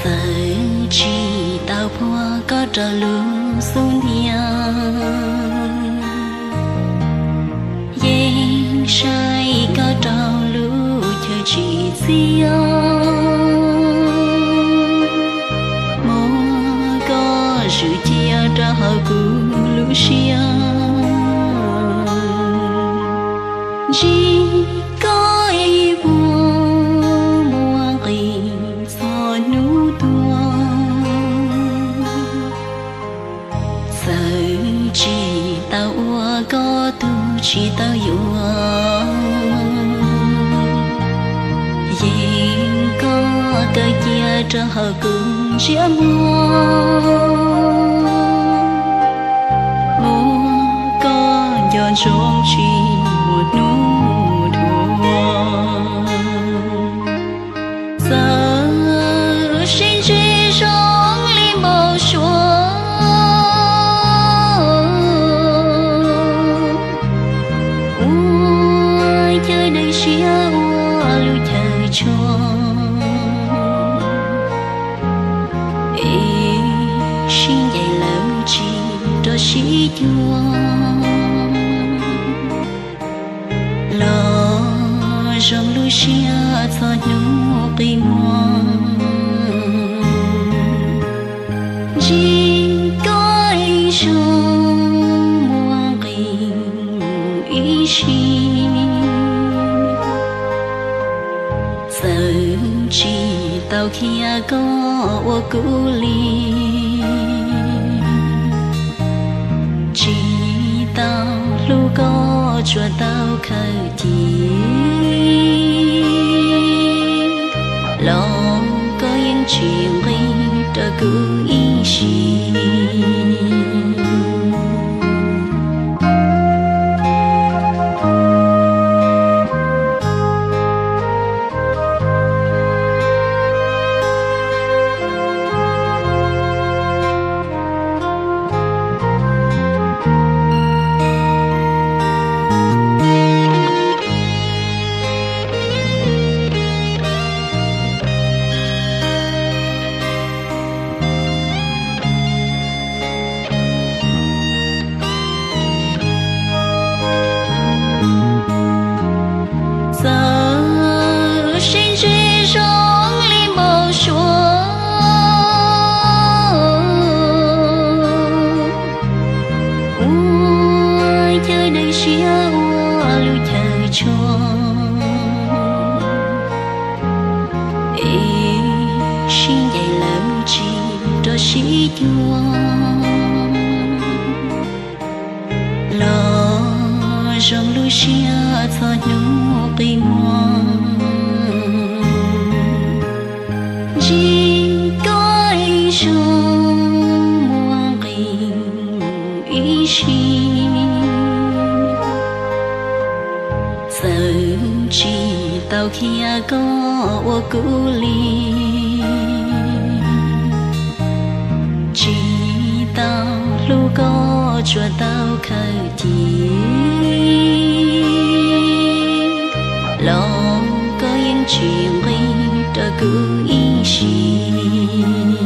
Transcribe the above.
Txawm tsis tau puag koj rau lub xub ntiag, yeej saib koj rau lub chaw tsim txiaj. Muab koj zwm cia rau hauv kuv lub siab, ntsib koj ib vuag muaj nqis txhua hnub tuaj. Txawm tsis tau ua koj tug tsis tau yuav, yeej koj kaw cia rau hauv kuv ntsiab muag. Muab koj nco ntsoov tsis muaj hnub dhuav. Txawm sib ntsib zoo li npau suav, ua chaw dawb siab ua lub chaw tshua, es sib ncaim lawm tsis rov sib cuag. Los zoo lub siab txhua hnub qi muag, ntsib koj ib zaug muaj nqis mus ib sim. Txawm tsis tau khiav koj ua kuv li, tsis tau hlub koj tsuas tau khaws cia, los koj yeej tsis nqis rau kuv ib sim. Txawm sib ntsib zoo li npau suav, ua chaw dawb siab ua lub chaw tshua, es sib ncaim lawm tsis rov sib cuag. Los zoo lub siab txhua hnub qi muag, ntsib koj ib zaug muaj nqis mus ib sim. Txawm tsis tau khiav koj ua kuv li, tsis tau hlub koj tsuas tau khaws cia, los koj yeej tsis nqis rau kuv ib sim.